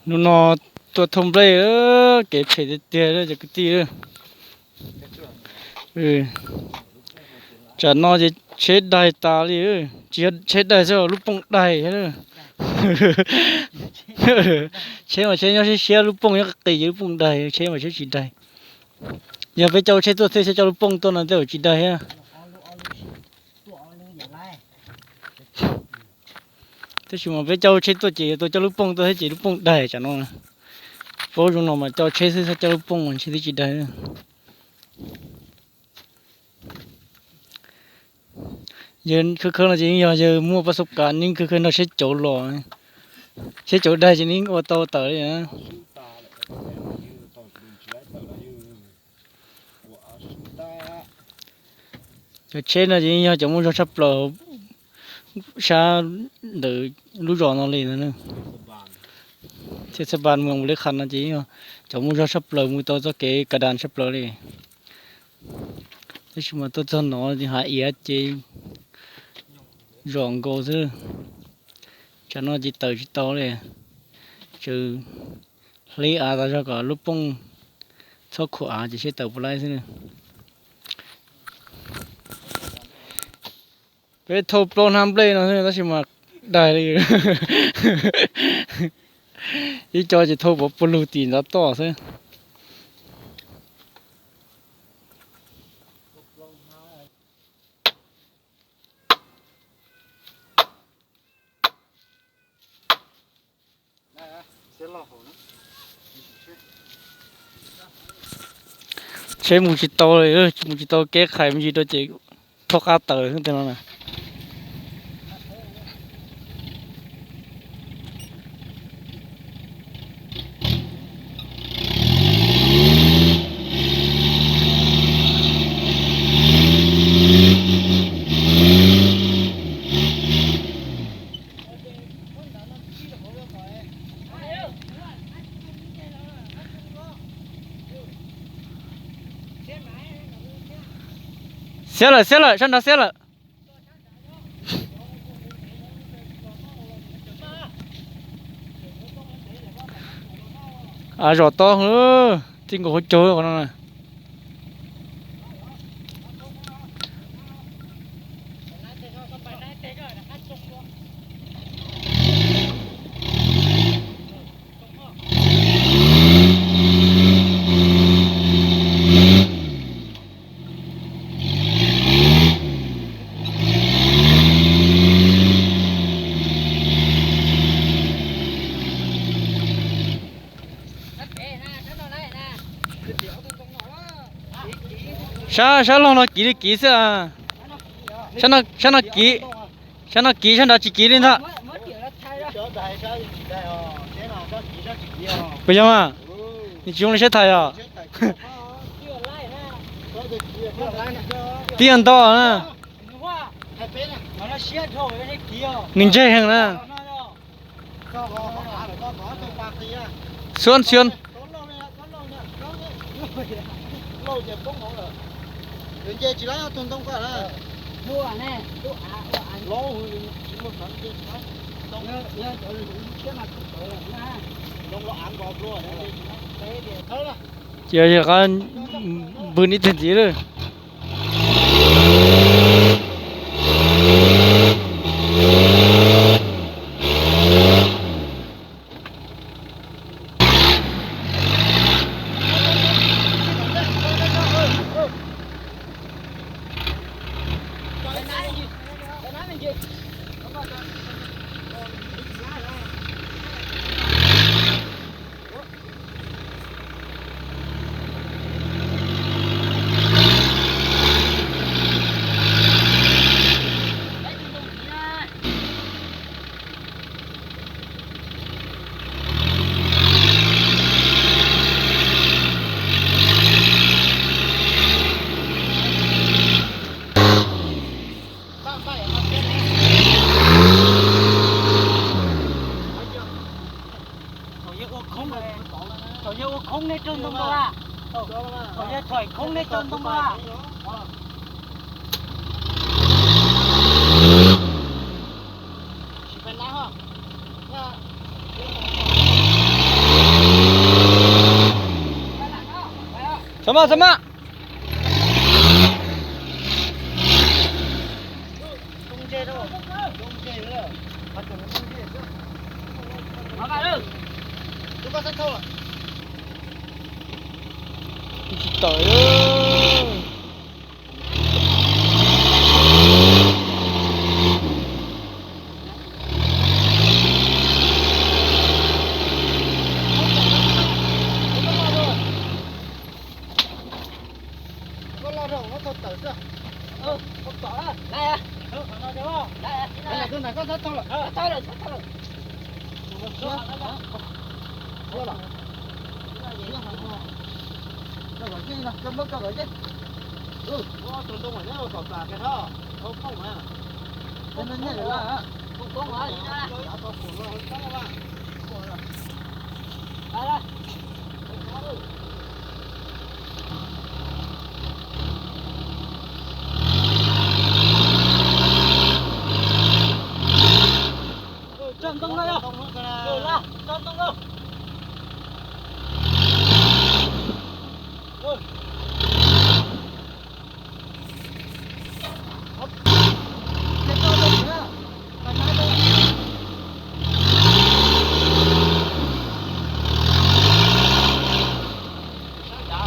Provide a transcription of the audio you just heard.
Hnub no tuaj thauj nplej, kev phem tiag tiag cov kwv tij. Tsam no ces tsheb daig tas li, tsis yog tsheb daig xwb, lub pooj daig. Tsheb mas tsheb nyob siab siab, lub pooj nyob qis qis ces lub pooj daig, tsheb mas tsheb tsis daig. Yog peb coj tsheb tuaj thiaj coj lub pooj tuaj no tej zaum tsis daig thiab. Tab sis mas peb coj tsheb tuaj ces yuav tau coj lub pooj tuaj thiab ces lub pooj daig tsam no. Paub zoo no mas coj tsheb xwb, txhob coj lub pooj mas ntshe twb tsis daig. Yawg khawb khawb no ces yeej yog yawg muaj paj xub kav, nws khawb khawb nrog tsheb cauv los, tsheb cauv daig ces nws ua tau tawm li. Cov tsheb no ces yeej yog cov muaj zog tshaj plaws sab ntawm lub zos no li. Thiab txhaj npas mus ua li qhov no ces yeej yog cov muaj zog tshaj plaws, mus tau txoj kev ka das tshaj plaws li. Tab sis mas tuaj txog no ces hav iav ces zom nkaus xwb. Tsam no ces tawm tsis tau li, tsuas hlib av tas zog kom lub pooj txhob khuam av ces seb tawm puas laib xwb. Peb thauj plaub hnab nplej no xwb tab sis mas daig li. Ib co ces thauj pov puag lug tim ntav toj xwb. Tsheb mus tsis tau li, mus tsis tau kev qhais me ntsis rau ces thaub qab tawm tej no na. Xiab lawm, xiab lawm, sab nrad xiab lawm. Av zom tob, txij nkaus hauv caug qhov no na. Sab, sab laug no kiv li kiv xwb. Sab no kiv, sab no kiv, sab nrad tsis kiv li ntag. Puas yog mas? Nws tsis zoo li sab thaiv os. Tib yog nto na. Nws ntseg heev na. Xuab xuab. Ces yog qab npws ib teg ntxiv lawm. Thaum yawg ua khoob nej raug ntoo tau a? Thaum yawg thoim khoob nej raug ntoo tau a? Txhob maj, txhob maj. Tsis tawm. Koj los rau koj tau tawm xwb. Koj tom lawm. Tus nram koj txhob thau lawm. Siab los. Siab heev no. Rau kom yeej no, koj muab rau kom yeej. Tus ntoo mas nyob rau tom tas kiag no, tau phooj mas. Koj nyob nyob lawm. Koj phooj mas. Tau phooj no, tau mas.